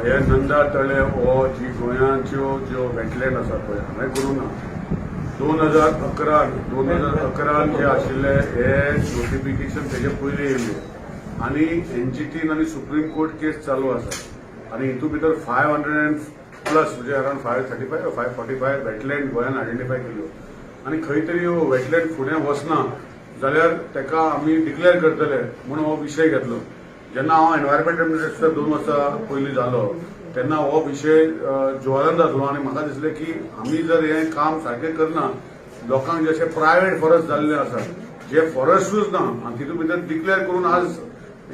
हे नंदा तळे हो जी गोंयांच्यो ज्यो वेटलँड आसा पळय, हांवें करूंक ना. 2011 जे आशिल्ले हे नोटिफिकेशन तेजे पयलीं येयल्ले आनी एनजीटीन आनी सुप्रीम कोर्ट केस चालू आसा आनी हितून भितर 500 एंड प्लस, म्हणजे around 535, 545 wetland गोंयान आयडेंटिफाय केल्यो आनी खंय तरी वेटलँड फुडें वचना जाल्यार ताका आमी डिक्लेअर करतले म्हूण हो विशय घेतलो. जेन्ना हांव एनवायरमेंट मिनिस्टर 2 वर्सां पयलीं जालो तेन्ना हो विशय ज्वलन जातलो आनी म्हाका दिसलें की आमी जर हें काम सारकें करना, लोकांक जशे प्रायव्हेट फॉरेस्ट जाल्ले आसा, जे फॉरेस्टूच ना आनी तितून भितर डिक्लेअर करून आज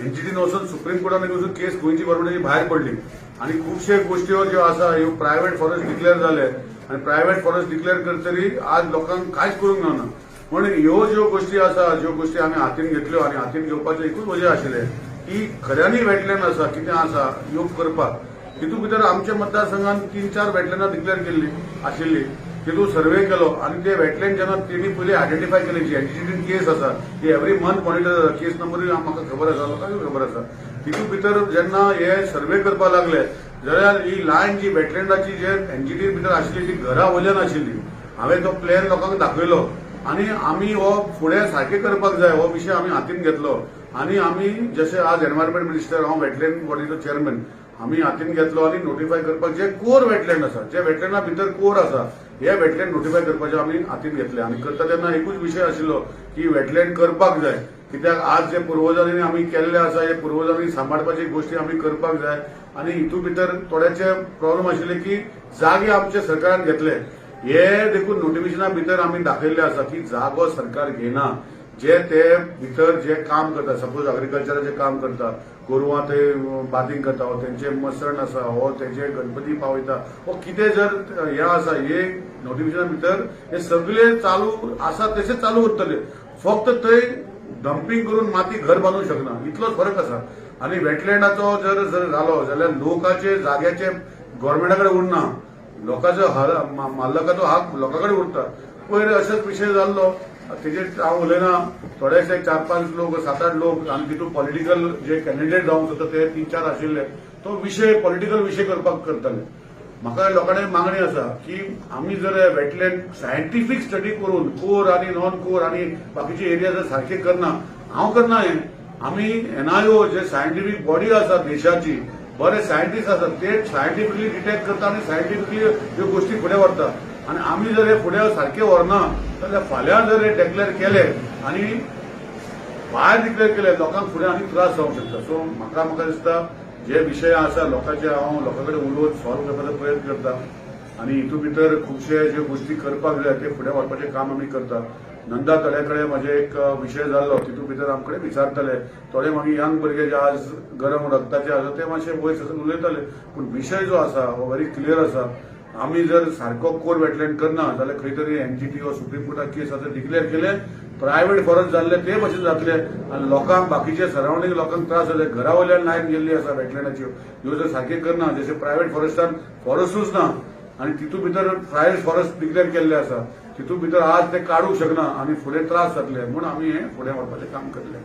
एनजीटीन वचून सुप्रीम कोर्टान वचून केस गोंयची गव्हर्मेंटाची भायर पडली आनी खुबशे गोश्ट्यो ज्यो आसा ह्यो प्रायव्हेट फॉरेस्ट डिक्लेअर जाले आनी प्रायव्हेट फॉरेस्ट डिक्लेअर करतरी आज लोकांक कांयच करूंक मेळना. म्हण ह्यो ज्यो गोश्टी आसा, ज्यो गोश्टी आमी हातीन घेतल्यो आनी हातीन घेवपाचें एकूच वजें आशिल्लें की खऱ्यांनी वेटलँड आसा, कितें आसा ह्यो करपाक. तितून भितर आमच्या मतदारसंघात तीन चार वेटलँडां डिक्लेअर केल्ली आशिल्ली. तितून सर्वे केलो आनी ते वेटलँड जेन्ना तेणी पयलीं आयडेंटिफाय केले, जी एनजीटीन केस आसा ती एवरी मंथ मॉनिटर जाता, केस नंबरूय म्हाका खबर आसा, लोकांकूय खबर आसा. तितून भितर जेन्ना हे सर्वे करपाक लागले जाल्यार ही लायन जी वेटलँडाची जे एनजीटी भितर आशिल्ली ती घरा वयल्यान आशिल्ली. हांवें तो प्लॅन लोकांक दाखयलो आनी आमी हो फुडें सारकें करपाक जाय हो विशय आमी हातीन घेतलो आनी आमी जशे आज एनवायरमेंट मिनिस्टर, हांव वेटलँड बॉडीचो चेअरमॅन, आमी हातीन घेतलो आनी नोटिफाय करपाक जे कोर वेटलँड आसा, जे वेटलँडा भितर कोर आसा, हे वेटलँड नोटिफाय करपाचे आमी हातीन घेतले. आनी करता तेन्ना एकूच विशय आशिल्लो की वेटलँड करपाक जाय, कित्याक आज जे पुर्वजांनी आमी केल्ले आसा हे पुर्वजांनी सांबाळपाची गोश्टी आमी करपाक जाय. आनी हितून भितर थोड्याचे प्रॉब्लम आशिल्ले की जागे आमचे सरकारान घेतले हे देखून नोटिफिकेशना भितर आमी दाखयल्ले आसा की जागो सरकार घेना. जे ते भितर जे काम करता, सपोज अग्रिकल्चराचें काम करता, गोरवां ते बातींग करता हो तेंचे मसण आसा हो तेजे गणपती पावयता हो कितें जर हें आसा, हे नोटिफिकेशना भितर हे सगळे चालू आसा, तशें चालू उरतले. फक्त थंय डंपिंग करून माती घर बांदूंक शकना इतलोच फरक आसा. आनी वेटलँडाचो जर जर जालो जाल्यार लोकाचे जाग्याचे गव्हर्मेंटा कडेन उरना, लोकांचो मालकाचो हक लोकां कडेन उरता. पयर अशेंच विशय जाल्लो, तेजेर हांव उलयना. थोडेशे चार पांच लोक, सात आठ लोक आनी तितून पॉलिटिकल जे कॅन्डिडेट जावंक सोदता ते तीन चार आशिल्ले, तो विशय पॉलिटिकल विशय करपाक करताले. म्हाका लोकांनी मागणी आसा की आमी जर वेटलँड सायंटिफीक स्टडी करून कोर आनी नॉन कोर आनी बाकीचे एरिया जर सारके करना, हांव करना हें, आमी एनआयओ जे सायंटिफीक बॉडी आसा देशाची, बरे सायंटिस्ट आसात, ते सायंटिफिकली डिटेक्ट करता आनी सायंटिफिकली ह्यो गोश्टी फुडें व्हरता. आनी आमी जर हे फुडें सारके व्हरना जाल्यार फाल्यां जर हे डिक्लेअर केले आनी भायर डिक्लेअर केले, लोकांक फुडें आनी त्रास जावंक शकता. सो म्हाका दिसता जे विशय आसा लोकांचे, हांव लोकां कडेन उलोवन सॉल्व करपाचो प्रयत्न करता आनी हितून भितर खुबशे ज्यो गोश्टी करपाक जाय ते फुडें व्हरपाचें काम आमी करता. नंदा तळ्या कडेन म्हजे एक विशय जाल्लो, तितून भितर आमकडे विचारताले थोडे. मागीर यंग भुरगे जे आज गरम रक्ताचे आसा ते मातशे वयर सरून उलयताले, पूण विशय जो आसा हो व्हेरी क्लियर आसा. आमी जर सारको कोर वेटलँड करना जाल्यार खंय तरी एनजीटी वा सुप्रीम कोर्टात केस आतां डिक्लेअर केले, प्रायव्हेट फॉरेस्ट जाल्ले ते भशेन जातले आनी लोकांक, बाकीचे सरावंडींग लोकांक त्रास जाले. घरा वयल्यान लायन गेल्ली आसा वेटलँडाच्यो. ह्यो जर सारके करना, जशे प्रायव्हेट फॉरेस्टान फॉरेस्टूच ना आनी तितून भितर प्रायव्हेट फॉरेस्ट डिक्लेअर केल्ले आसा, तितून भितर आज ते काडूंक शकना आनी फुडें त्रास जातले म्हूण आमी हें फुडें व्हरपाचें काम करलें.